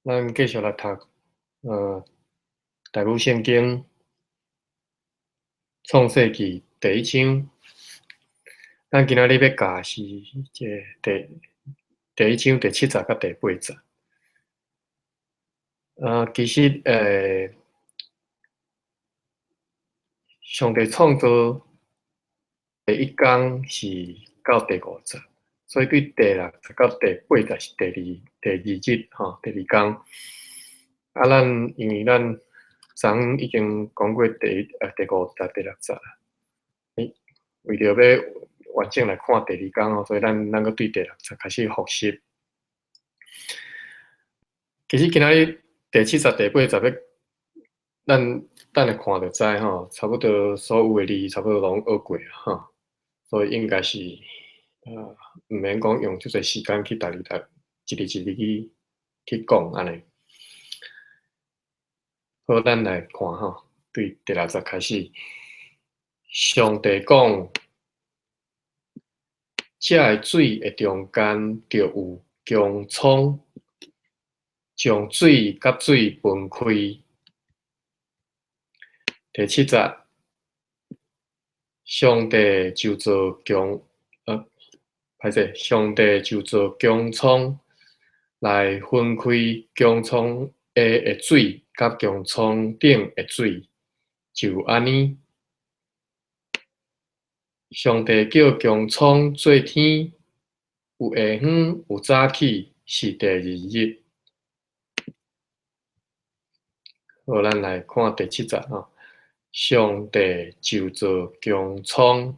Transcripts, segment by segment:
咱继续来读台语圣经创世纪第一章。咱今仔日欲教是这第一章第七节佮第八节。其实上帝创造第一工是到第五节，所以对第六节到第八节是第二日吼，第二工。啊，咱因为咱昨昏已经讲过第五节、第六节啦，为著欲完整来看第二工吼，所以咱閣對第六節開始複習。其實今仔日第七節、第八節欲，咱等下看就知吼，差不多所有的字差不多攏學過吼，所以應該是毋免講用足濟時間去逐字逐一字一字去講按呢。好，咱來看吼，對第六節開始，上帝講，這个水的中間著有穹蒼，將水佮水分開。第七節，上帝就造穹，歹勢，上帝就造穹蒼來分開穹蒼下的水佮穹蒼頂的水，就按呢。上帝叫穹蒼做天，有下昏有早起，是第二日。好，咱來看第七節吼。上帝就造穹蒼，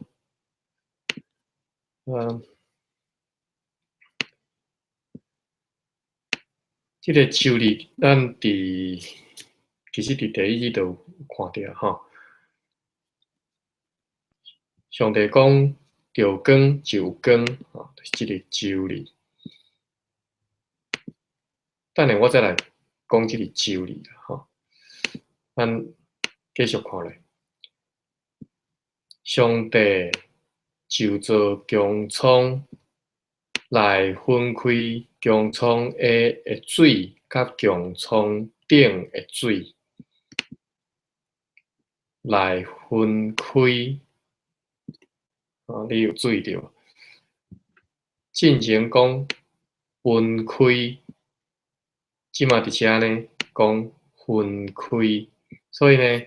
這个就字，咱其實佇第一日就有看著吼。上帝講著光就有光，吼，就是這个就字。等下我再來講這個就字啦，吼。咱繼續看落，上帝就造穹蒼來分開穹蒼下的水佮穹蒼頂的水，來分開。你有注意著無？進前講分開，這馬佇遮呢講分開，所以呢，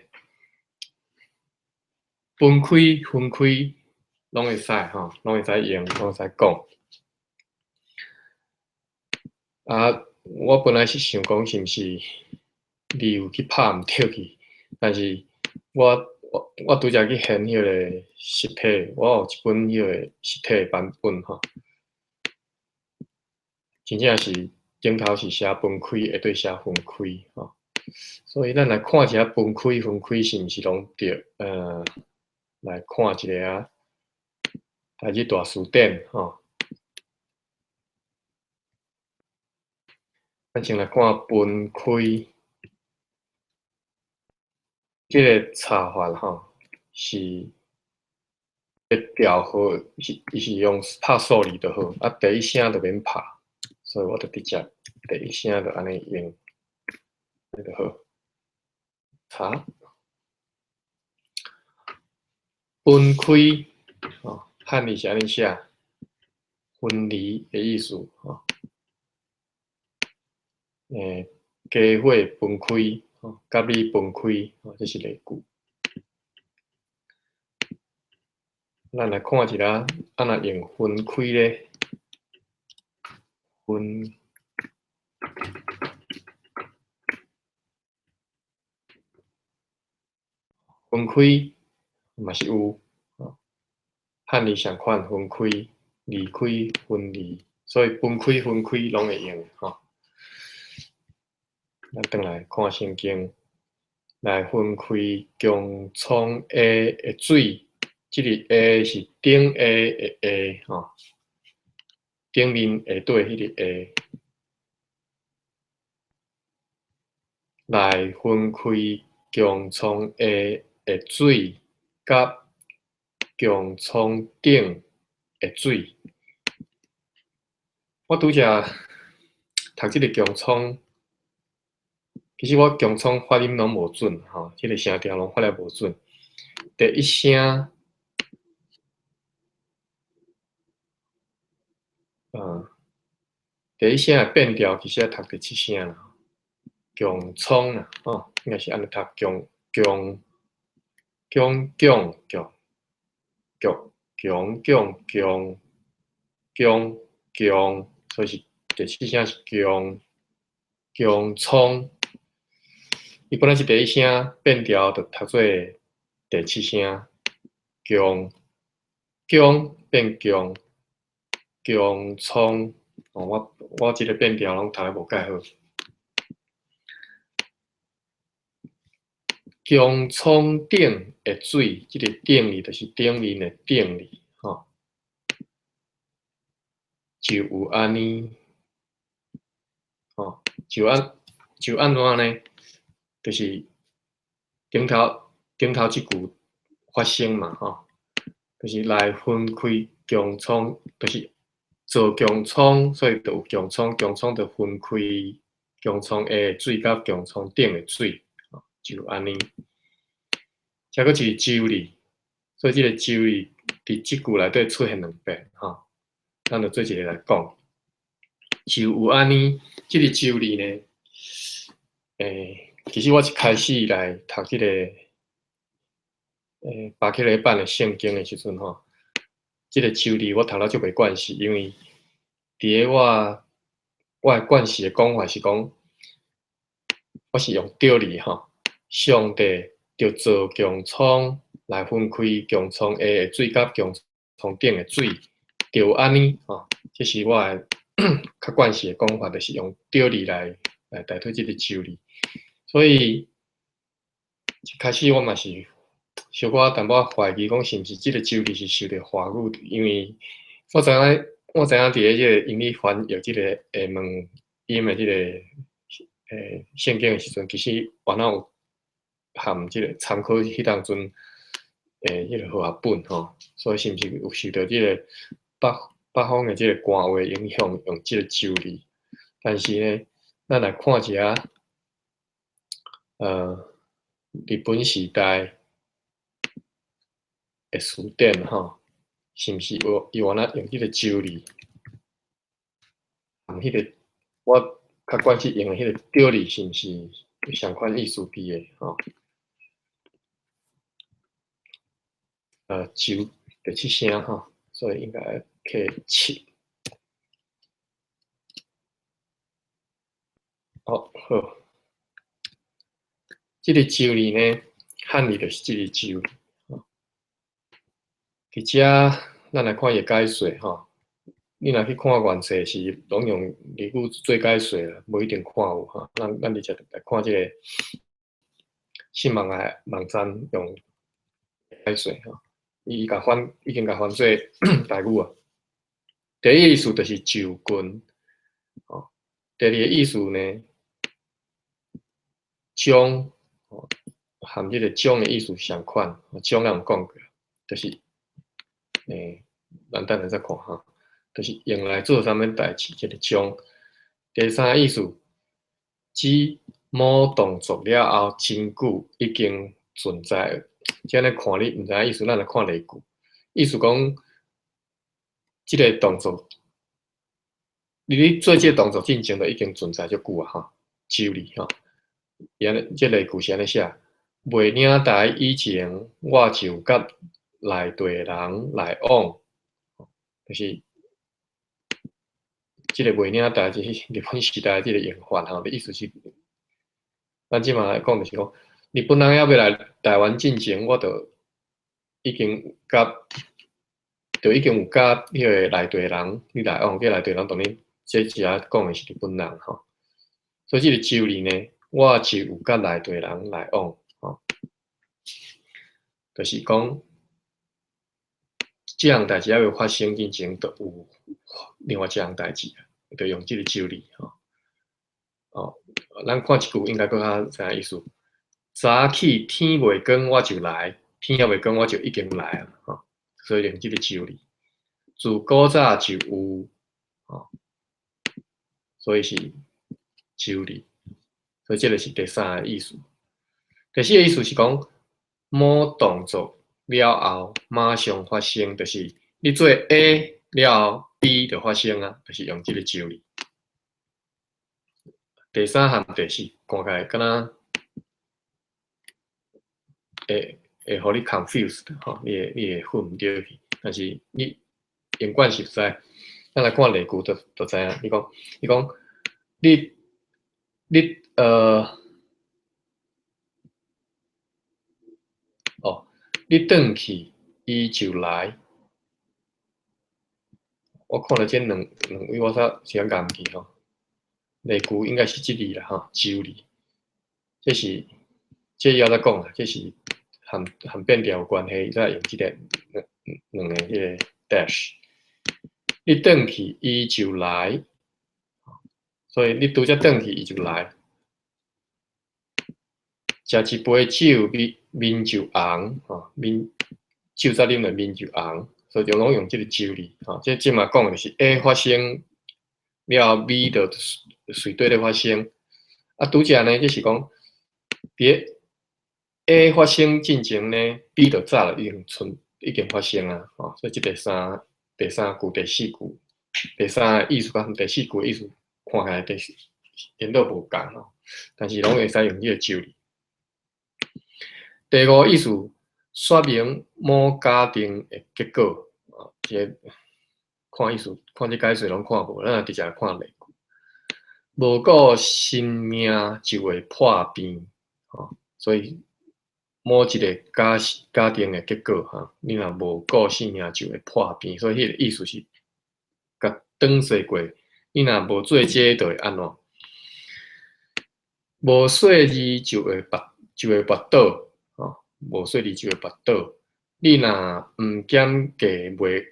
分開分開攏會使吼，攏會使用，攏會使講。啊，我本來是想講是毋是字有去拍毋著去，但是我拄才去現彼个實體，我有一本彼个實體版本吼，真正是頂頭是寫分開，下底寫分開吼，所以咱來看一下分開分開是毋是攏對？來看一下啊，台語大辭典吼，咱先來看分開。這个查法吼是調號，伊是用拍數字就好，啊第一聲就免拍，所以我就直接第一聲就按呢用，按呢就好。查分開，吼，漢字是按呢寫，分離的意思，吼，家伙分開。佮你分開，這是例句。咱來看一下，按怎用分開咧？分開嘛是有，漢字仝款分開、離開、分離，所以分開、分開攏會用，吼。咱轉來看聖經，來分開穹蒼下的水，這個下是頂下的下，吼，頂面下底彼个下，來分開穹蒼下的水，佮穹蒼頂的水。我拄才讀這个穹蒼。其實我強倉發音攏無準吼，這個聲調攏發了無準。第一聲，第一聲的變調其實愛讀第七聲啦，強倉啦，吼，應該是按呢讀強強強強強強強強強強強，所以是第七聲是強強倉。伊本來是第一聲變調，就讀做第七聲強強變強強倉。哦，我這個變調攏讀得無蓋好。強倉頂的水，這個頂字就是頂面的頂字，吼，就有按呢，吼，就按怎呢？就是頂頭這句發生嘛，吼，就是來分開強倉，就是做強倉，所以就有強倉，強倉就分開強倉下的水佮強倉頂的水，就按呢。這閣一個周字，所以這個周字佇這句內底出現兩遍，吼，咱就做一个來講，就有按呢，這個周字呢，其實我一開始來讀這個，巴克禮版的聖經的時陣吼，這個周字我讀了足袂慣勢，因為佇咧我的慣勢的講法是講，我是用對字吼，上帝就造強倉來分開強倉下的水佮強倉頂的水，就按呢吼，這是我的較慣勢的講法，就是用對字來代替這個周字。所以一開始我嘛是小可淡薄懷疑，講是毋是這個周字是受著華語，因為我知影佇咧這個英語翻譯這個下問音的這個聖經的時陣，其實原來有含這個參考彼當陣彼個和合本吼，所以是毋是有受著這個北方的這個官話影響，用這個周字？但是呢，咱來看一下。日本時代的辭典吼，是毋是有伊原來用彼個周字？彼個我較慣勢用的彼個對字，是毋是有相款意思佇的吼？周第七聲吼，所以應該加七。好，好。這個周字呢，漢字就是這個周。佇遮，咱來看伊的解說吼。你若去看原冊是攏用日語做解說啦，無一定看有吼。咱直接來看這個新網的網站用解說吼。伊共翻已經共翻做台語啊。第一個意思就是就近，吼。第二個意思呢，將。含這個將的意思相款，將咱有講過，就是，咱等下再看哈，就是用來做啥物代誌，這個將。第三個意思，指某動作了後真久已經存在，這按呢看你毋知影意思，咱來看例句，意思講，這個動作，你咧做這個動作進前就已經存在足久啊，吼，周字吼。伊按呢，這例句是按呢寫：未領台以前，我就佮內地人來往，就是這個未領台，就是日本時代這個用法吼。意思是，咱這馬來講就是講，日本人猶未來台灣進前，我就已經佮，就已經有佮彼個內地人你來往，這內地人當然這一下講的是日本人吼。所以這個周字呢，我就有佮內地人來往，吼，就是講，這項代誌猶未發生進前，就有另外一項代誌，就用這個周字，吼。哦，咱看一句應該閣較知影意思。早起天未光我就來，天猶未光我就已經來啊，吼。所以用這個周字。自古早就有，吼，所以是周字。所以這个是第三个意思。第四个意思是講，某動作了後馬上發生，就是你做 A 了後 B 就發生啊，就是用這个就字。第三和第四看起來敢若會予你 confused 吼，你會混毋著去，但是你用慣熟似，咱來看例句就知影。伊講，你，你轉去，伊就來。我看著這兩位，我煞是較閹去吼。例句應該是這字啦吼，就字。這是這以後再講啦，這是和變調有關係，才用這個兩個彼个 dash。你轉去，伊就來。所以你拄則轉去，伊就來。食一杯酒，面就紅，吼，面酒才啉落面就紅，所以就攏用這个就字，吼。這這嘛講的是 A 發生了後，B 就隨綴咧發生。啊，拄則呢，就是講佇 A 發生進前呢，B 就早就已經存已經發生啊，吼。所以這第三句、第四句，第三个意思佮第四句的意思看起來第顛倒無仝吼，但是攏會使用這个就字。第五個意思，說明某假定的結果，啊，這個看意思，看這解釋攏看無，咱直接來看例句。無顧性命就會破病，吼，所以某一个假定的結果，哈，你若無顧性命就會破病，所以彼个意思是，共轉踅過，你若無做這個就會按怎？無細膩就會跋倒，吼，無細膩就會跋倒。你若毋減價賣，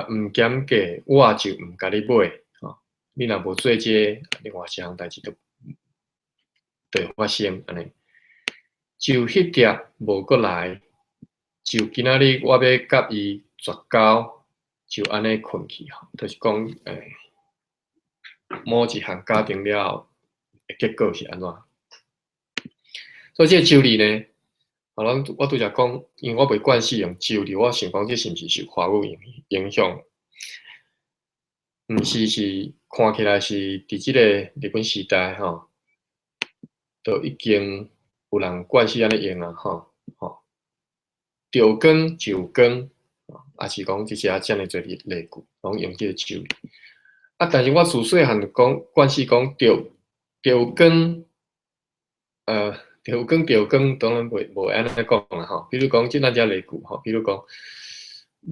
毋減價，我就毋共你買，吼。你若無做這個，另外一項代誌就會發生按呢。就彼碟無閣來，就今仔日我欲佮伊絕交，就按呢睏去吼，就是講，某一項假定了後，結果是按怎？所以這个就字呢，啊，咱我拄才講，因為我袂慣勢用就字，我想講這是毋是受華語影響？毋是，是看起來是佇這个日本時代吼，都已經有人慣勢按呢用啊，吼吼。著光就光，抑是講這遮遮爾濟例句，攏用這个就字。啊，但是我自細漢就講慣勢講著著光，著光著光，當然袂無按呢講啦吼。比如講，這咱遮例句吼，比如講，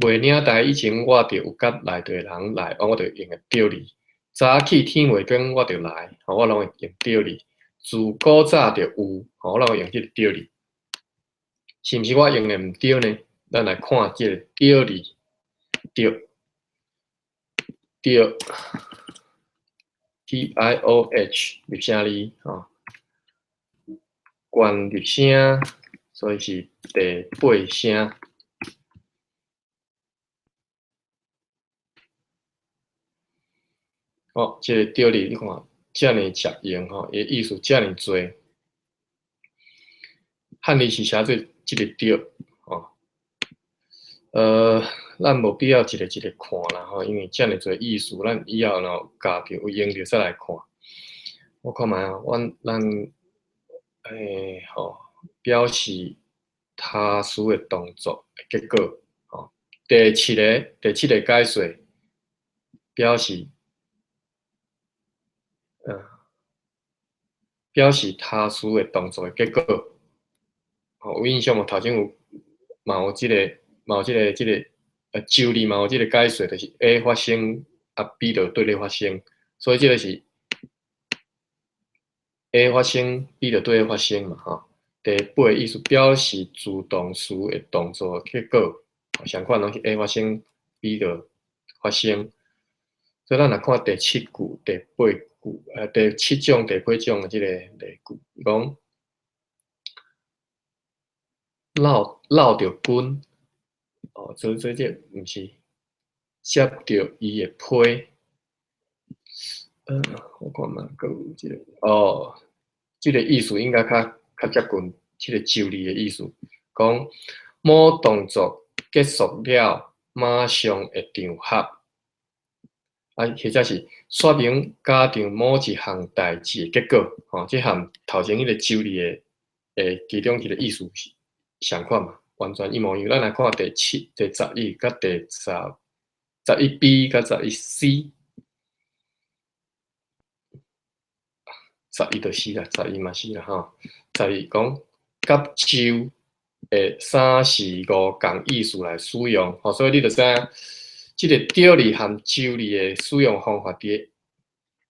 袂領代以前，我就有佮內地人來，我就用個著字。早起天未光，我就來，吼，我攏會用著字。自古早就有，吼，我攏會用這个著字。是毋是我用的毋對呢？咱來看這个著字，著著，T I O H 入聲字，吼，懸入聲，所以是第八聲。哦，這个著字你看，遮爾常用吼，伊的意思遮爾濟。漢字是寫做這个著，吼，咱無必要一个一个看啦，吼，因為遮爾濟意思，咱以後若有教著有用著再來看。我看覓啊，阮咱，吼，表示他事的動作的結果，吼，第七个解釋表示他事的動作的結果。吼，有印象無？頭前有嘛有這個，嘛有這個，這個，就字嘛有這個解釋，就是 A 發生，啊 B 就綴咧發生，所以這個是 A 發生，B 就綴咧發生嘛，吼。第八個意思表示自動詞的動作結果，相款攏是 A 發生，B 就發生。所以咱若看第七句、第八句，第七種、第八種的這個例句，伊講落著根，哦，所以這毋是接著伊的批，我看覓閣有這個，哦，這个意思應該較接近這个就字的意思，講某動作結束了，馬上會場合，啊，或者是說明加上某一項代誌的結果，吼，這和頭前彼个就字的其中一个意思是相款嘛，完全一模一樣。咱來看第七、第11佮第11B佮11C。11就是啦，十一嘛是啦吼。十二講佮就的三四五仝意思來使用，吼，所以你就知影，這个著字和就字的使用方法，佇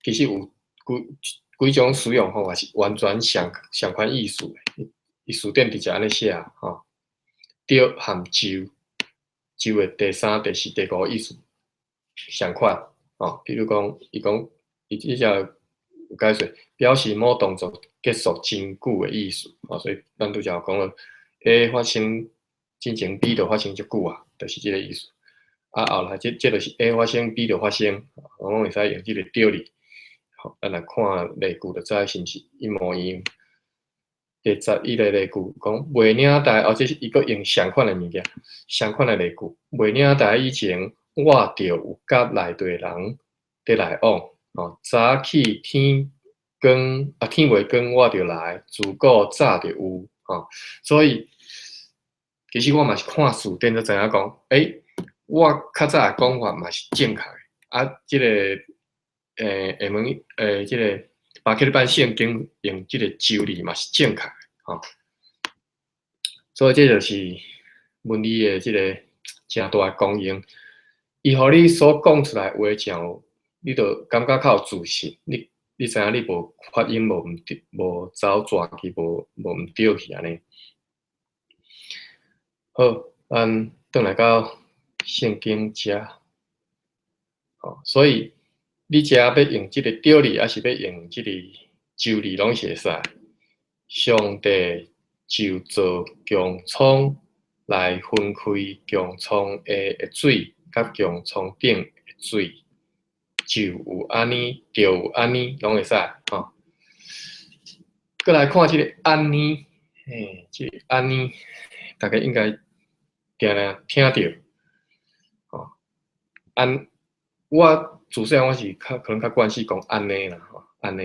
其實有幾幾種使用方法是完全相款意思的。伊詞典直接按呢寫吼，著和就，就的第三、第四、第五意思相款，吼。比如講，伊講伊這只有解說，表示某動作結束真久的意思，吼，所以咱拄才有講了，A 發生進前 B 就發生足久啊，就是這个意思。啊，後來這就是 A 發生，B 就發生，我攏會使用這个著字。好，咱來看例句就知是毋是一模一樣。第11个例句講袂領代，哦，這是伊閣用相款的物件，相款的例句。袂領代以前，我就有佮內地人佇來往，吼，早起天光啊，天未光我就來，自古早就有，吼，所以其實我嘛是看詞典才知影講，欸，我較早的講法嘛是正確的，啊，這个下門這个巴克利版聖經用這个就字嘛是正確的，吼，所以這就是文字的這个誠大的功用，伊予你所講出來話誠有，你就感覺較有自信，你知影你無發音無毋對，無走蛇去，無毋對去按呢。好，咱轉來到聖經遮，吼，所以你遮欲用這个著字，抑是欲用這个就字，攏是會使。上帝就造穹蒼來分開穹蒼下的水，佮穹蒼頂的水。就有按呢，就有按呢，攏會使吼。閣來看這个按呢，嘿，這个按呢，大家應該定定聽著，吼。按，我自細漢我是較可能較慣勢講按呢啦，吼，按呢，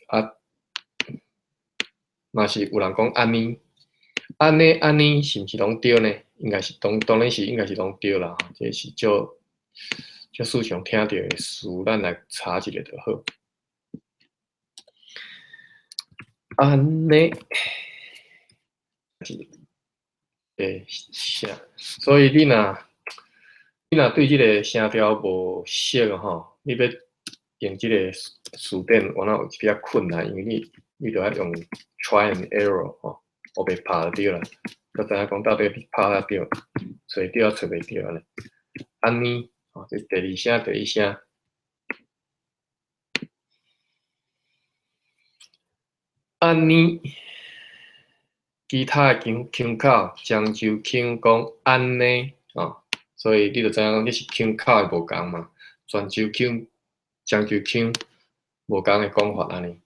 啊，嘛是有人講按呢，按呢按呢，是毋是攏對呢？應該是當然是應該是攏對啦，吼，這是少少數常聽著的詞，咱來查一下就好。按呢，欸，聲，所以你若對這个聲調無熟吼，你欲用這个詞典，有哪有一點仔困難，因為你著愛用 try and error 吼，烏白拍就對啦，才知影講到底拍啥對，揣著抑揣袂著按呢。按呢，吼，這第二聲，第一聲。按呢，其他的腔口，漳州腔講按呢，吼，所以你就知影講這是腔口的無仝嘛，泉州腔、漳州腔無仝的講法按呢。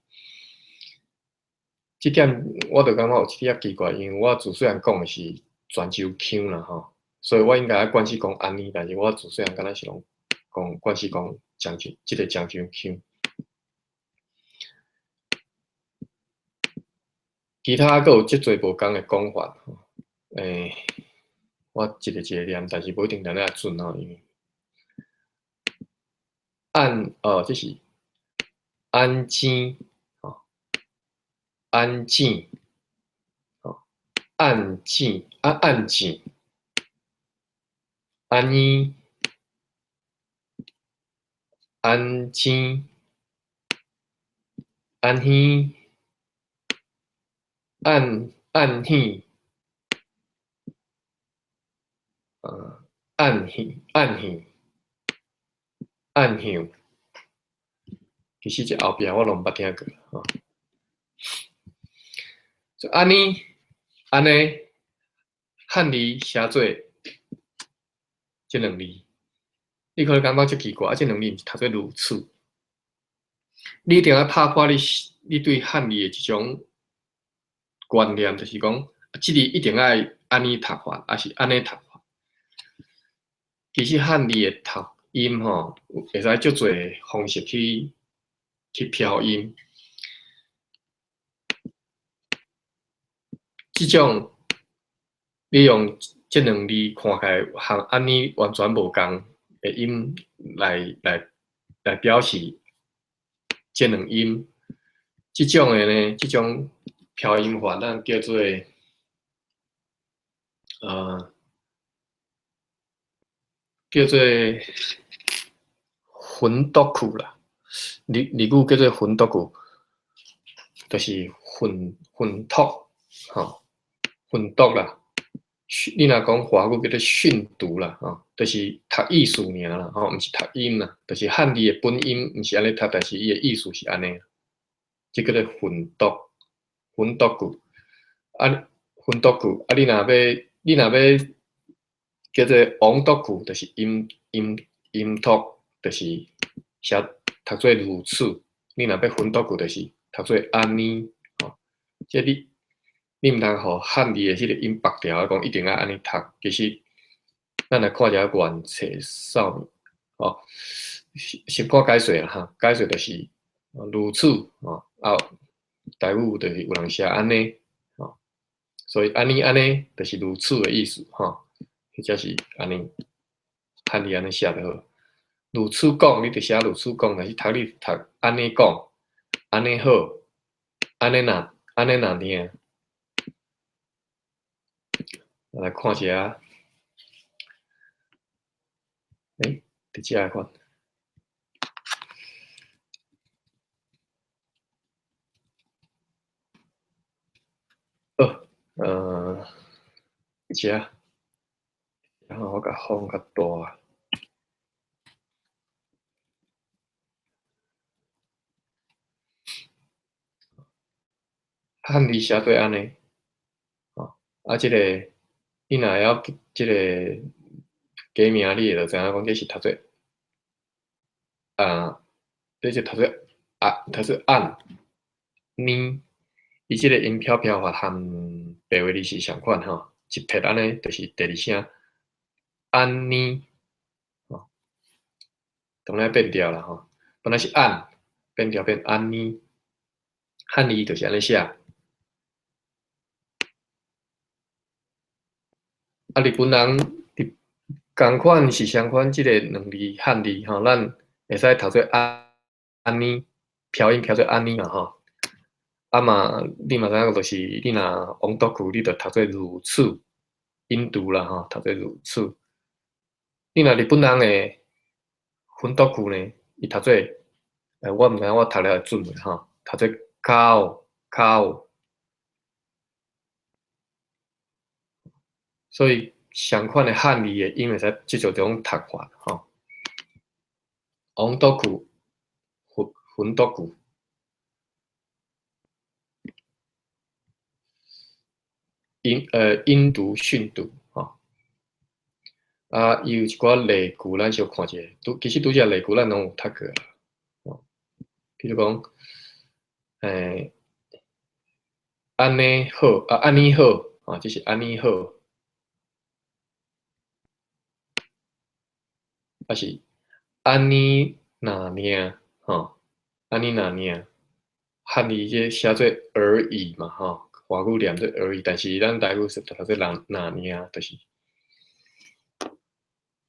這點我就感覺有一點仔奇怪，因為我自細漢講的是泉州腔啦吼，所以我應該愛慣勢講按呢，但是我自細漢敢若是攏講慣勢講漳州，這个漳州腔。其他閣有足濟無仝的講法，欸，我一个一个念，但是無一定定會準吼，因為按哦，這是安靜，吼，安靜，吼，按靜啊，按靜，按呢，安靜，安耳。按按耳，按耳按耳按向，其實這後壁我攏毋捌聽過，吼。就按呢，按呢，漢字寫做這兩字，你可能感覺足奇怪，啊，這兩字毋是讀做如此。你一定愛拍破你你對漢字的一種觀念，就是講，這字一定愛按呢讀法，抑是按呢讀法。其實漢字的讀音吼，會使足濟方式去飄音。這種你用這兩字看起來和按呢完全無仝的音來表示這兩音，這種的呢，這種飄音法，咱叫做訓讀句啦，日語叫做訓讀句，就是訓讀吼，訓讀啦。你若講華語叫做訓讀啦，吼，就是讀意思爾啦，吼，毋是讀音啦，就是漢字的本音毋是按呢讀，但是伊的意思是按呢，這叫做訓讀，訓讀句。啊，訓讀句，啊，你若欲叫做音讀句，就是音讀，就是寫讀做如此。你若欲訓讀句，就是讀做按呢，吼，這你毋通予漢字的彼个音縛牢，講一定愛按呢讀。其實，咱來看一下原冊少年，吼，先看解說啦哈，解說就是如此，吼，啊，台語就是有人寫按呢，吼，所以按呢按呢就是如此的意思，吼，或者是按呢漢字按呢寫就好。如此講，你就寫如此講，但是讀你讀按呢講，按呢好，按呢若爾。來看一下，欸，佇遮看。好，遮，然後我共放較大。漢字寫做按呢，吼，啊，這個你若會曉這個假名，你就知影講這是讀做啊，這是讀做啊，讀做按呢。伊這個音飄飄法和白話字是相款吼，一撇按呢，就是第二聲按呢，吼，當然變調啦吼，本來是按，變調變按呢，漢字就是按呢寫。啊，日本人佇仝款是相款，這個兩字漢字吼，咱會使讀做按呢，飄音飄做按呢嘛吼。啊嘛，你嘛知影，就是你若音讀句，你就讀做如此音讀啦吼，讀做如此。你若日本人的訓讀句呢，伊讀做，我毋知影我讀了會準袂吼，讀做口口。所以相款的漢字的音會使這種種讀法吼。音讀句、訓讀句。音讀訓讀吼，啊，伊有一寡例句，咱小看一下。其實拄則例句咱攏有讀過啦，吼。比如講，按呢好，啊，按呢好，啊，這是按呢好，啊是按呢若爾，吼，按呢若爾，漢字這寫做而已嘛，吼。華語念做而已，但是咱台語是讀做人若爾，就是，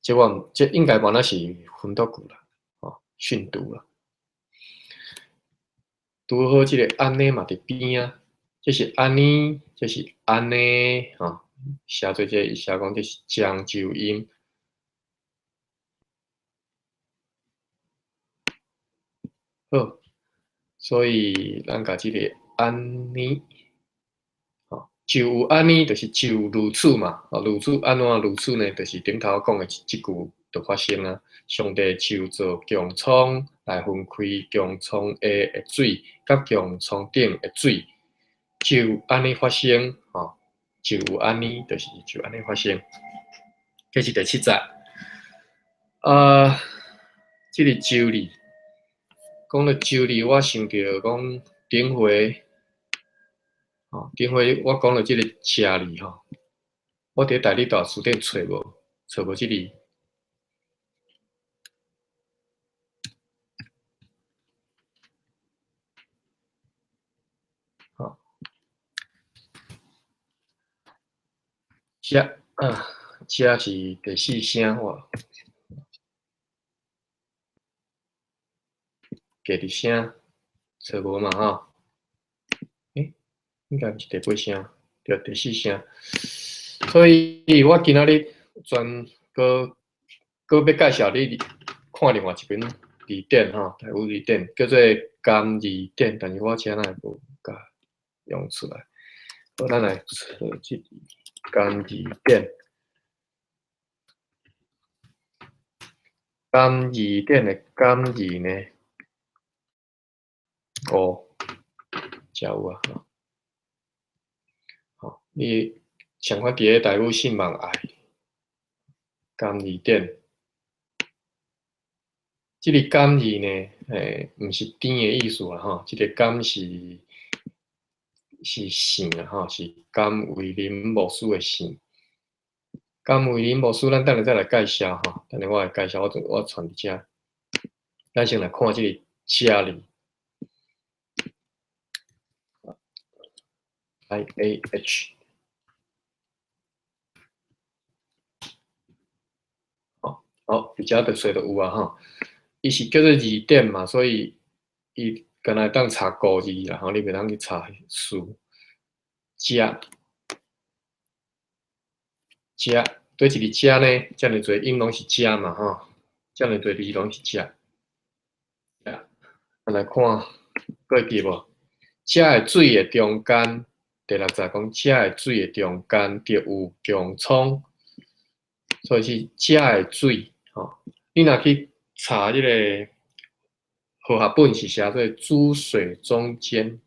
這我這應該嘛若是訓讀句啦，吼，訓讀啦。拄好這個按呢嘛佇邊仔，這是按呢，這是按呢，吼，寫做這伊寫講這是漳州音。好，所以咱共這個按呢。就有按呢，就是就如此嘛。啊，如此按怎如此呢？就是頂頭講的這句就發生啊。上帝就造穹蒼來分開穹蒼下的水，佮穹蒼頂的水，就按呢發生。吼，就有按呢，就是就按呢發生。這是第七節。啊，這個就字，講到就字，我想著講中頂回，吼，頂回我講著這個遮字吼，我佇台語大辭典揣無，揣無這字。吼，遮啊，遮是第四聲我。第二聲，揣無嘛吼？欸，應該毋是第八聲，對，第四聲。所以我今仔日專閣閣欲介紹你看另外一本字典吼，台語字典叫做《甘字典》，但是我遮哪會無共用出來？好，咱來揣這個《甘字典》。甘字典的甘字呢？哦，遮有啊，吼，你像我佇咧台語信網愛甘字典，這個甘字呢，欸，毋是甜的意思啦，吼，這個甘是是姓啊，吼，是甘為霖牧師的姓。甘為霖牧師，咱等下再來介紹吼，等下我來介紹，我傳佇遮。咱先來看這個遮字。IAH，好，好，佇遮就揣著有啊吼。伊是叫做字典嘛，所以伊敢若會當查古字啦吼，你袂當去查詞。遮，遮，佗一个遮呢？遮爾濟音攏是遮嘛吼，遮爾濟字攏是遮。咱來看，閣會記無？遮的水的中間。第六節講，遮的水的中間著有穹蒼，所以是遮的水吼。你若去查這個和合本是寫做諸水中間，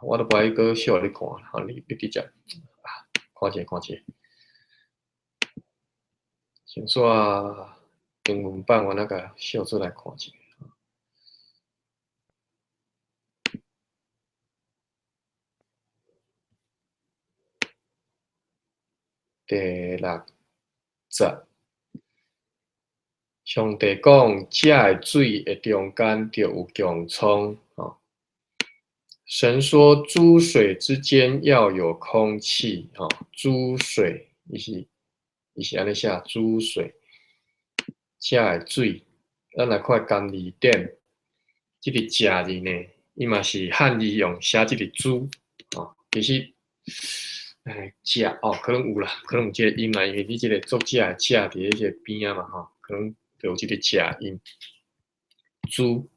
我都無愛閣秀予你看，吼，你你直接啊，看者看者。先煞英文版，我那共秀出來看者。第六節，上帝講，遮的水的中間著有穹蒼。吼，神說，諸水之間要有空氣。吼，諸水，伊是伊是按呢寫，諸水，遮的水，咱來看甘字典，這個遮字呢，伊嘛是漢字用寫這個諸，吼，其實。哎，遮哦，可能有啦，可能有這個音啦，因為你這個作者的者佇彼個邊仔嘛吼，可能就有這個遮音。諸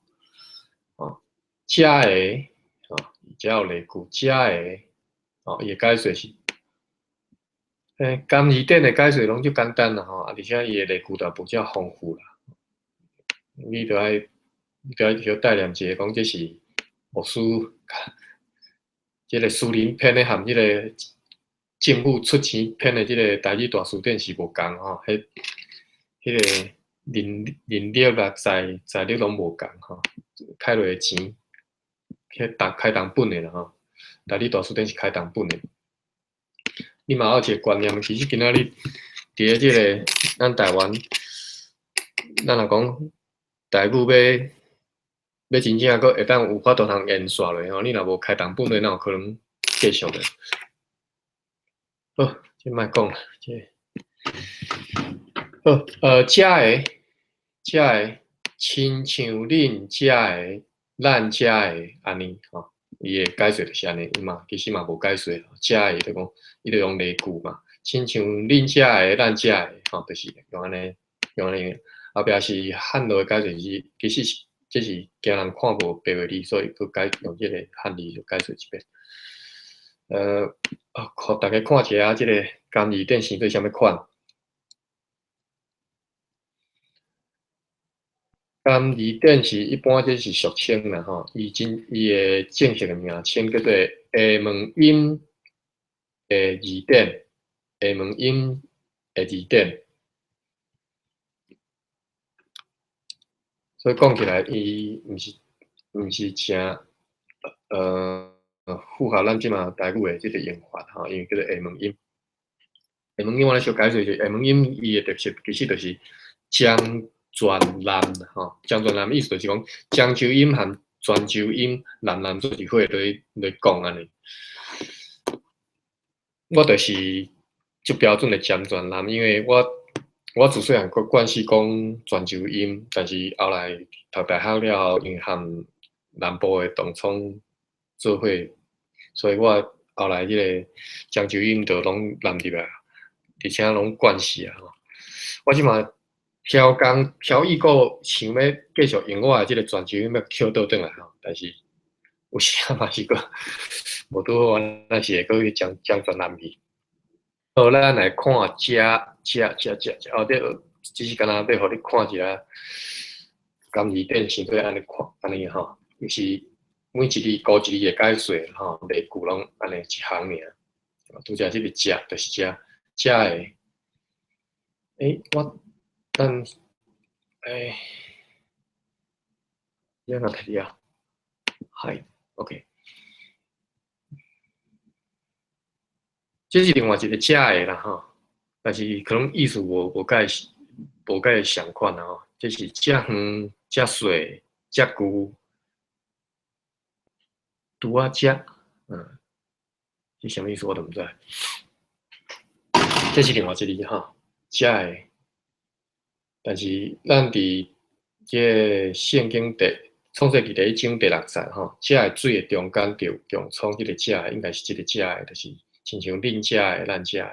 哦，遮的哦，遮有例句，遮的哦，伊的解說是，欸，甘字典的解說攏足簡單啦吼，啊，而且伊的例句就無遮豐富啦。你著愛，你著愛小帶念一下，講這是牧師，這個私人編的含這個。政府出錢編的這個台語大辭典是無仝吼，彼彼個人人力啊財財力攏無仝吼，開落的錢，彼開開重本的啦吼，台語大辭典是開重本的。你嘛有一個觀念，其實今仔日佇咧這個咱台灣，咱若講台語欲欲真正閣會當有法度通延續落吼，你若無開重本的，哪有可能繼續的？好，這莫講啦，這好，遮的，遮的，親像恁遮的，咱遮的，按呢吼，伊的解說就是按呢，伊嘛其實嘛無解說，遮的就講，伊就用例句嘛，親像恁遮的，咱遮的，吼，就是用按呢，用按呢，後壁是漢字的解說是，其實是這是驚人看無白話字，所以閣改用這個漢字就解說一遍。啊，予大家看一下這個甘字典生做啥物款。甘字典是一般這是俗稱啦，吼，伊真伊的正式的名稱叫做廈門音的字典，廈門音的字典。所以講起來，伊毋是毋是誠符合咱這馬台語的這个用法吼，因為叫做下門音。下門音我來小解釋者，下門音伊的特色其實就是漳泉南吼，漳泉南意思就是講漳州音和泉州音南南做一伙來來講按呢。我就是足標準的漳泉南，因為我自細漢慣勢講泉州音，但是後來讀大學了後，因為和南部的同窗做伙，所以我後來這個漳州音就攏納入來，而且攏慣勢啊。我這馬超工超意閣想欲繼續用我的這个泉州音欲抾倒轉來吼，但是有時仔嘛是閣無拄好，咱是會閣去漳漳泉南去。好，咱來看遮遮遮遮遮，哦，這只是干焦欲予你看一下，甘字典想做按呢看，按呢吼，就是每一字孤一字會解說吼，例句攏按呢一行爾。拄才這个食就是遮遮的，欸，我等，欸，你按怎摕了？係，OK。這是另外一个食的啦吼，但是可能意思無無蓋無蓋相款啦吼。這是遮遠、遮細、遮舊，拄仔遮，這啥物意思我都毋知。這是另外一字吼，食的。但是咱佇這个聖經第創世記第一章第六節吼，食的水的中間就有薑蔥，這个食的應該是這个食的，就是親像恁食的、咱食的，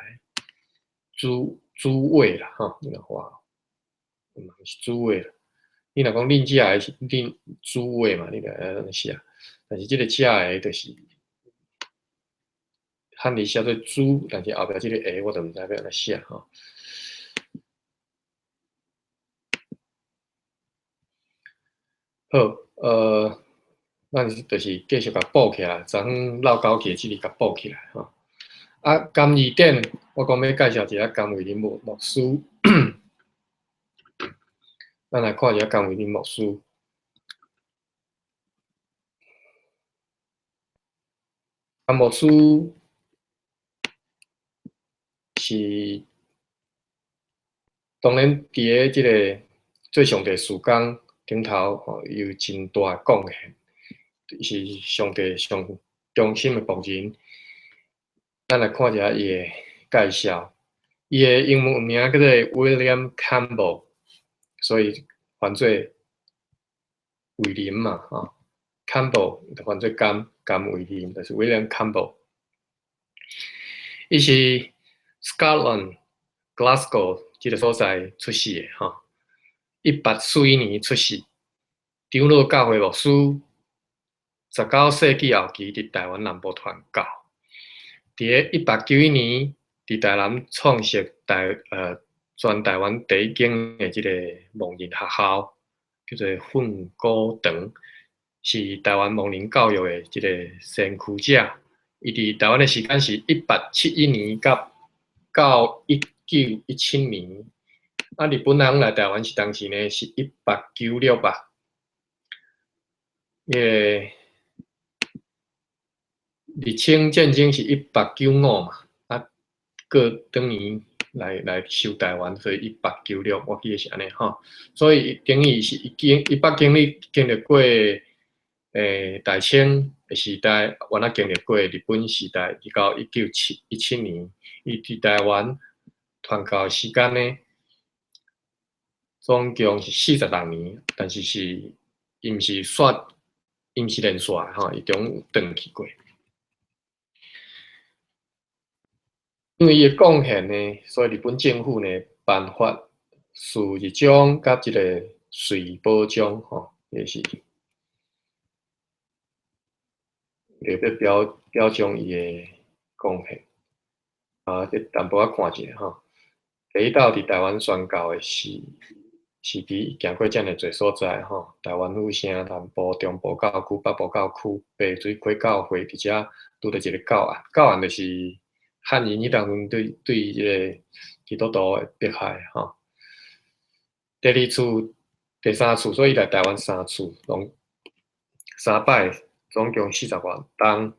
主主位啦吼，你若看，是主位啦。你若講恁食的是恁主位嘛，你著愛按呢寫。但是這个食的，就是漢字寫做主，但是後壁這个下我就毋知欲按怎寫吼。好，咱就是繼續共補起來，昨昏落狗去的這裡共補起來吼。啊，甘字典，我講欲介紹一下甘為霖牧牧師。咱來看一下甘為霖牧師。甘牧師是當然佇个這个做上帝事工頂頭吼，伊有真大的貢獻，是上帝上忠心的僕人。咱來看一下伊的介紹，伊的英文名叫做 William Campbell，所以翻做威廉嘛，吼，Campbell 就翻做甘甘威廉，就是 William Campbell。伊是 Scotland Glasgow 這个所在出世的，吼，1841年出世，長老教會牧師，19世紀後期佇台灣南部傳教。佇个1891年，佇台南創設全台灣第一間的這个盲人學校，叫做奮鼓堂，是台灣盲人教育的這个先驅者。伊佇台灣的時間是1871年到到1917年。啊，日本人來台灣是當時呢是1896吧。彼个日清戰爭是1895嘛，啊，過轉年來來收台灣，所以1896，我記得是按呢吼。所以等於是已經伊捌經歷經歷過大清的時代，原來經歷過日本時代，直到1917年，伊佇台灣傳教的時間呢，總共是46年，但是是伊毋是煞，伊毋是連續的吼，伊中有轉去過。因為伊的貢獻呢，所以日本政府呢頒發樹日獎佮這个瑞寶獎吼，也是特別表表彰伊的貢獻。啊，這淡薄仔看一下吼。第一道佇台灣宣教的時時期，行過遮爾濟所在吼，台灣府城、南部、中部教區、北部教區、白水溪教會，佇遮拄著一個教案，教案就是漢人彼當陣對對這个基督徒的迫害吼。第二次、第三次，所以來台灣三次，攏三擺，總共四十外冬。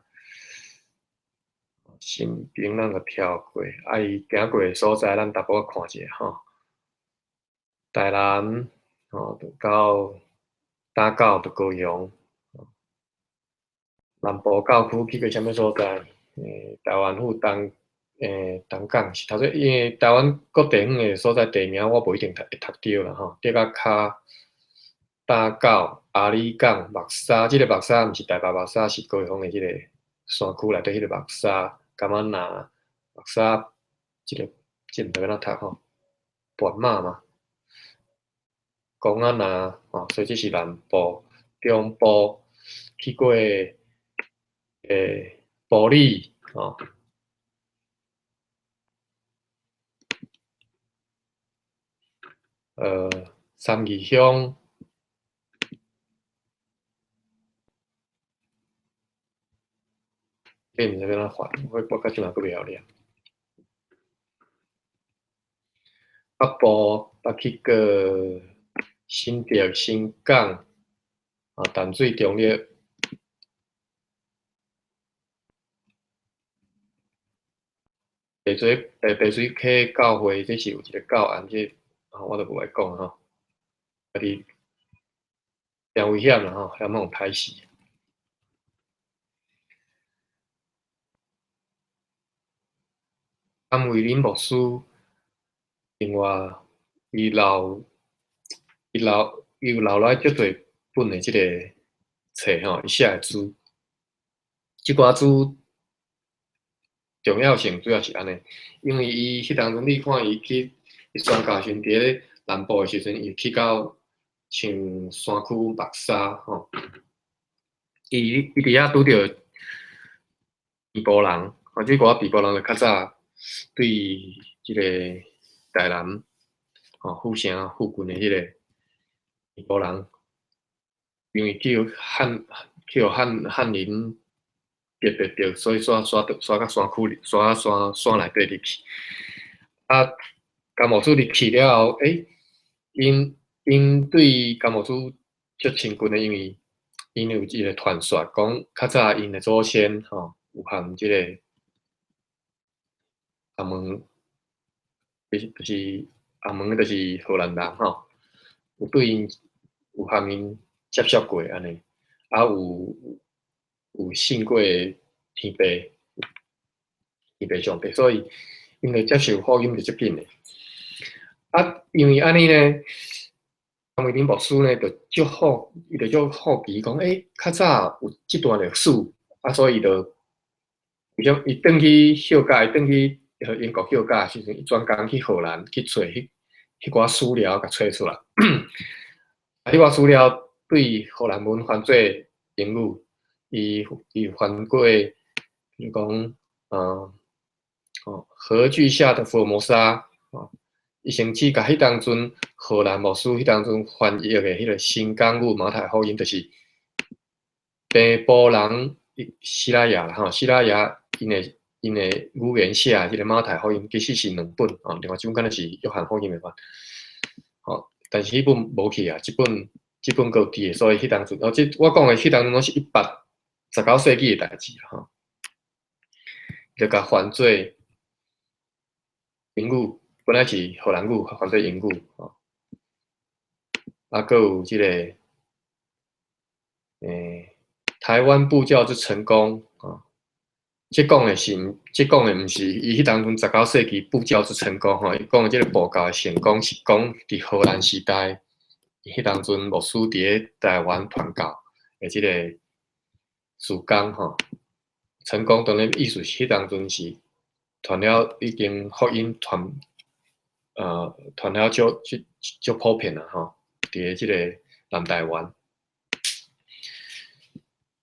新兵咱就跳過，啊，伊行過的所在，咱淡薄仔看一下吼。台南吼，到打狗到高雄，南部教區去過啥物所在？台灣府東東港是頭先，因為台灣各地方的所在地名，我無一定會讀著啦吼。竹仔跤、打狗、阿里港、木柵，這個木柵毋是台北木柵，是高雄的這個山區內底彼個木柵。柑仔林、木柵，這個這毋知欲按怎讀吼，半馬嘛，公仔林吼，所以這是南部、中部去過埔里吼，三義鄉，這毋知欲按怎發，我到這馬閣袂曉念。北部捌去過新竹、新港、啊淡水、中壢。白水溪教會，這是有一個教案，這我就無愛講吼，家己誠危險啦吼，遐攏有歹死。甘為霖牧師，另外伊有留落來足濟本的這個冊吼，伊寫的書，這寡書重要性主要是按呢，因為伊彼當陣你看伊去宣教時，佇咧南部的時陣，伊去到像山區木柵吼，伊佇遐拄著平埔人，吼，這寡平埔人就較早對這個台南吼府城附近的彼個平埔人，因為去予漢人逼逼著，所以煞到山區裡，煞到山內底入去。啊，甘牧師入去了後，𪜶對甘牧師足親近的，因為𪜶有一個傳說，講較早𪜶的祖先吼有和這個阿門，就是阿門，就是荷蘭人吼，有對𪜶有和𪜶接觸過按呢，啊有信過天父，天父上帝，所以𪜶就接受福音就足緊的。啊，因為按呢呢，甘為霖牧師呢，就足好，伊就足好奇講，較早有這段歷史，啊，所以伊就，伊轉去休假，伊轉去英國休假時陣，伊專工去荷蘭去揣彼寡史料，共揣出來。啊，彼寡史料對荷蘭文翻做英語，伊翻過，比如講，荷據下的福爾摩沙，伊甚至共彼當陣荷蘭牧師彼當陣翻譯的彼個新港語馬太福音，就是平埔人西拉雅吼，西拉雅𪜶的語言寫的這個馬太福音，其實是兩本吼，另外一本敢若是約翰福音的款，吼，但是彼本無去啊，這本閣有佇的，所以彼當陣，哦，這我講的彼當陣攏是18、19世紀的代誌吼，就共翻做英語。本來是荷蘭語，翻做英語吼，啊，閣有這個，台灣布教之成功，吼，這講的是，這講的毋是伊彼當陣19世紀布教之成功吼，伊講的這個布教的成功是講佇荷蘭時代，彼當陣牧師佇咧台灣傳教的這個事工吼，成功當然意思是彼當陣是傳了已經福音傳。傳了足普遍啦吼，佇咧這個南台灣，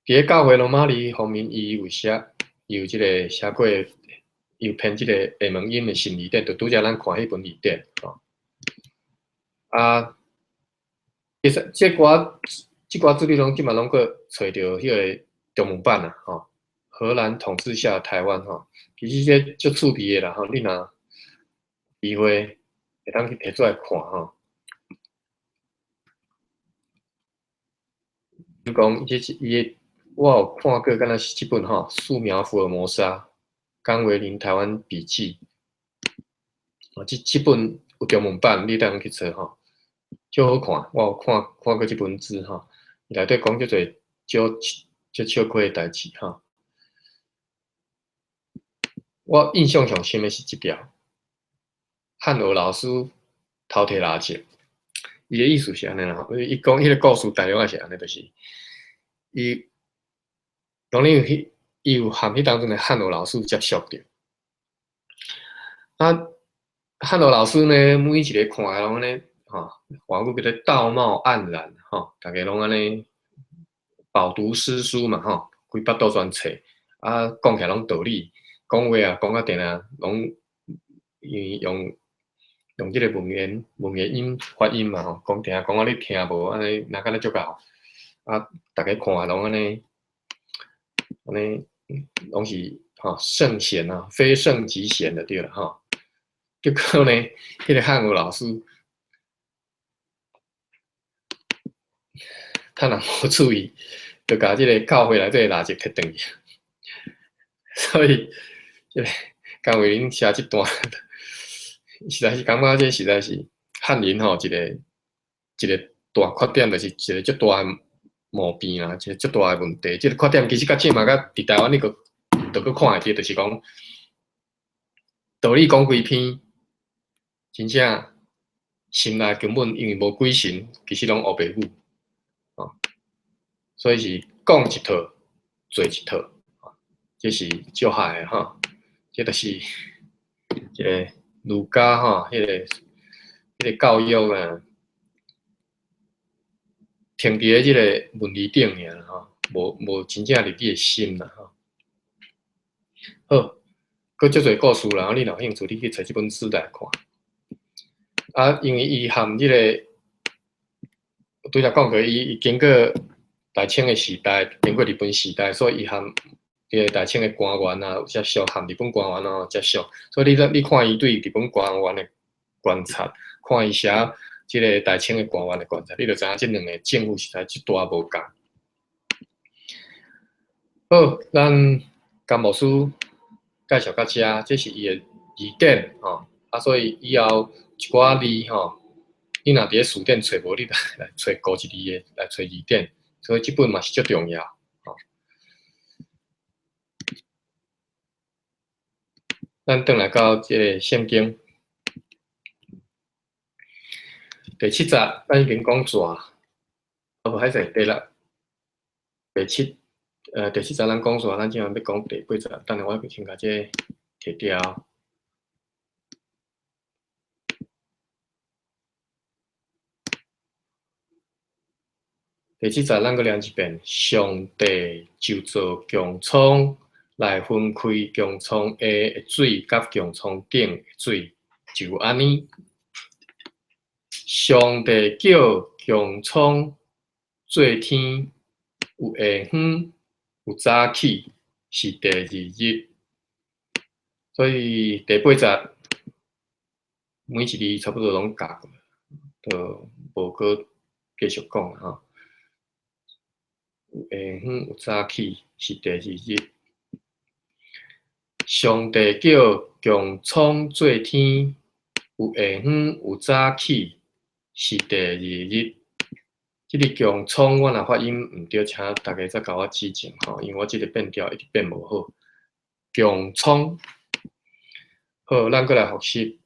佇咧教會羅馬字方面，伊有寫，伊有這個寫過，伊有編這個下門音的新字典，就拄才咱看彼本字典吼。啊，其實這寡資料攏這馬攏閣揣著彼個中文版啦吼。荷蘭統治下台灣吼，其實這足趣味的啦吼，你若機會會當去提出來看吼。講，這是伊的，我有看過，敢若是這本吼《素描福爾摩沙》，甘維林台灣筆記。哦，這本有中文版，你當去揣吼，足好看。我有看過這本書吼，伊內底講足濟少足笑虧的代誌吼。我印象上深的是這條，漢和老師偷提蠟燭，伊的意思是按呢啦，伊講彼個故事大約也是按呢，就是伊當然有彼，伊有和彼當陣的漢和老師接觸著。啊，漢和老師呢，每一个看來攏按呢，吼，華語叫做道貌岸然，吼，逐家攏按呢飽讀詩書嘛，吼，規腹肚全冊，啊，講起來攏道理，講話啊，講甲定定攏用這个文言音發音嘛，吼，講定講甲你聽無，按呢，若敢若足𠢕，啊，逐家看攏按呢，按呢，攏是吼聖賢啊，非聖即賢就對啦，吼。結果呢，彼个漢和老師，他若無注意，就共這个教會內底蠟燭提轉去，所以這个甘維林寫這段，實在是感覺這實在是翰林吼一個大缺點，就是一個足大的毛病啦，一個足大的問題。這个缺點其實到這馬佮佇台灣你閣都閣看會著，就是講道理講規篇，真正心內根本因為無鬼神，其實攏烏白語，哦，所以是講一套做一套，這是足害的吼，這就是一个儒家吼，彼个教育啊，停佇咧這个文字頂爾吼，無真正入你的心啦吼。好，閣足濟故事啦，你若有興趣，你去揣這本書來看。啊，因為伊含這个，拄才講過，伊經過大清的時代，經過日本時代，所以伊含這个大清的官員啊有接觸，含日本官員啊有接觸，所以你看伊對日本官員的觀察，看伊寫這个大清的官員的觀察，你就知影這兩个政府實在這大無仝。好，咱甘牧師介紹到這，這是伊的字典吼，啊，所以以後一寡字吼，你若佇咧辭典揣無，你來揣古一字的來揣字典，所以這本嘛是足重要。吼，咱轉來到這个聖經第七節，咱已經講蛇，啊無歹勢，第六、第七，第七節咱講蛇，咱這擺欲講第八節，等下我先共這個提掉。第七節，咱閣念一遍：上帝就造穹蒼來分開穹蒼下的水佮穹蒼頂的水，就按呢。上帝叫穹蒼做天，有下昏，有早起，是第二日。所以第八節每一字差不多攏教過，就無閣繼續講吼。有下昏，有早起，是第二日。上帝叫穹蒼做天，有下昏，有早起，是第二日。這个穹蒼我若發音毋對，請大家再共我指正吼，因為我這个變調一直變無好。穹蒼，好，咱閣來複習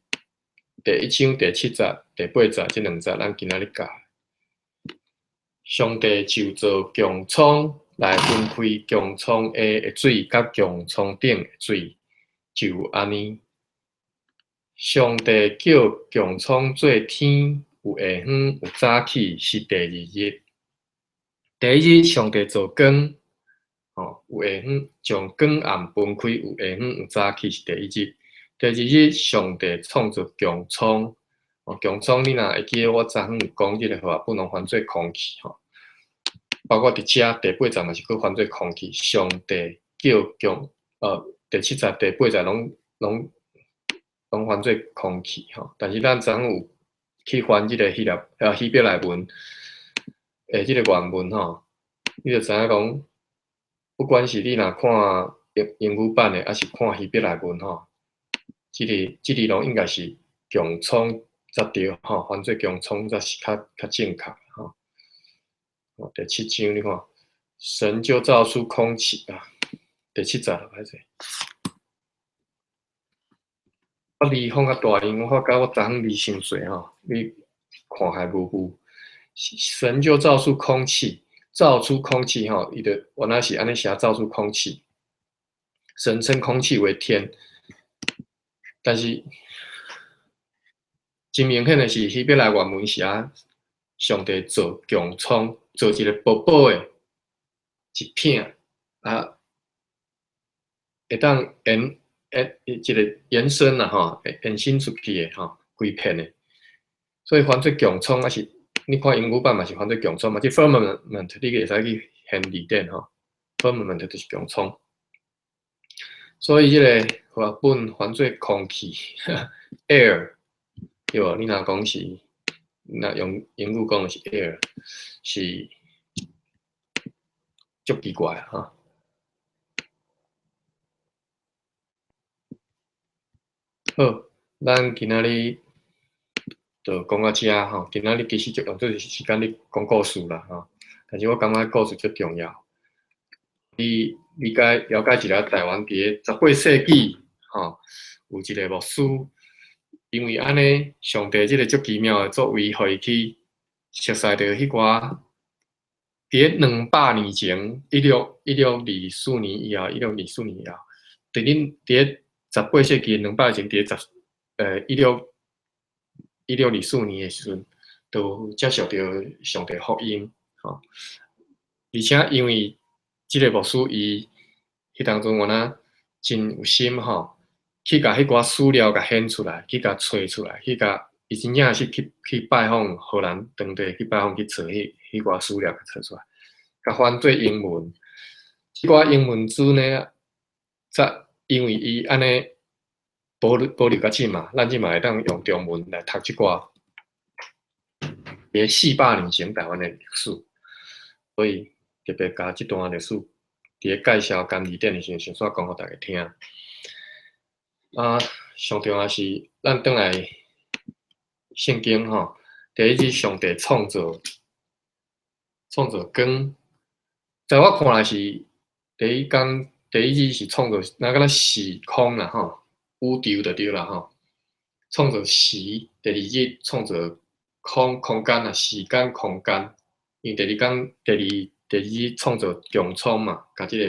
第一章第七節、第八節這兩節，咱今仔日教。上帝就造穹蒼來分開穹蒼下的水佮穹蒼頂的水，就按呢。上帝叫穹蒼做天，有下昏，有早起，是第二日。第一日，上帝造光，吼，有下昏，將光暗分開，有下昏，有早起，是第一日。第二日，上帝創造穹蒼，哦，穹蒼，你若會記得我昨昏有講這个和合本攏翻做空氣，吼，包括佇遮第八節嘛是閣翻做空氣。上帝叫穹，第七節、第八節攏翻做空氣，吼。但是咱昨昏有去翻這个希臘，希伯來文，這个原文吼，你就知影講，不管是你若看英語版的，抑是看希伯來文吼，這個攏應該是穹蒼才對吼，翻做穹蒼才是較正確吼。第七章你看，神就造出空氣啊，第七節歹勢。我字放較大，因為我發覺我逐項字傷細吼，你看起來霧霧。神就造出空氣，造出空氣吼，伊就原來是按呢寫造出空氣。神稱空氣為天，但是真明顯的是希伯來原文寫上帝造穹蒼，造一個薄薄的一片啊，會當延一個延伸啦吼，延伸出去的吼，規片的。所以翻做穹蒼，抑是你看英語版嘛是翻做穹蒼嘛，這 firmament 你會使去翻字典吼，firmament 就是穹蒼。所以這個和合本翻做空氣 air，對無？你若講是，若用英語講是 air，是足奇怪哈。好，咱今仔日就講到遮吼。今仔日其實就用這個時間咧講故事啦吼，但是我感覺故事足重要。你理解了解一下台灣佇咧18世紀吼，有一個牧師，因為按呢，上帝這個足奇妙的作為，予伊去熟似著彼寡佇咧200年前，1624年以後，1624年以後，佇恁佇咧十八世紀200年前，佇咧十1624年的時陣，就接受著上帝福音吼，而且因為這個牧師伊彼當陣原來真有心吼，去共彼寡史料共顯出來，去共揣出來，去共伊真正是去拜訪荷蘭當地，去拜訪去揣彼寡史料共揣出來，共翻做英文。這寡英文字呢，才因為伊按呢保留到這嘛，咱這嘛會當用中文來讀這寡佇咧400年前台灣的歷史，所以特別共這段歷史，佇咧介紹甘字典的時陣，先煞講予大家聽。啊，上重要是咱轉來聖經吼，第一日上帝創造光，在我看來是第一工，第一日是創造，若敢若時空啦吼，宇宙就對啦吼，創造時，第二日創造空間啊，時間空間，因為第二工第二日創造穹蒼嘛，共這個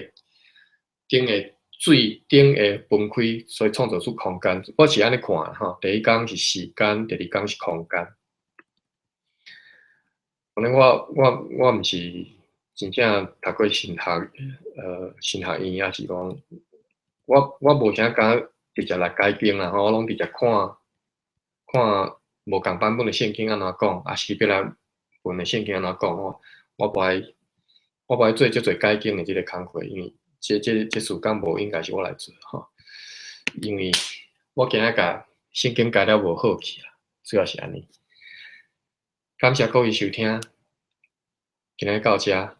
頂的水頂的分開，所以創造出空間。我是按呢看吼，第一工是時間，第二工是空間。可能我毋是真正讀過神學院，抑是講我無啥敢直接來解經啦吼，我攏直接看看無仝版本的聖經按怎講，抑是希伯來文的聖經按怎講，我無愛做足濟解經的這個工課，因為這事工無應該是我來做吼，因為我驚共聖經解了無好去啦，主要是按呢。感謝各位收聽，今日到遮。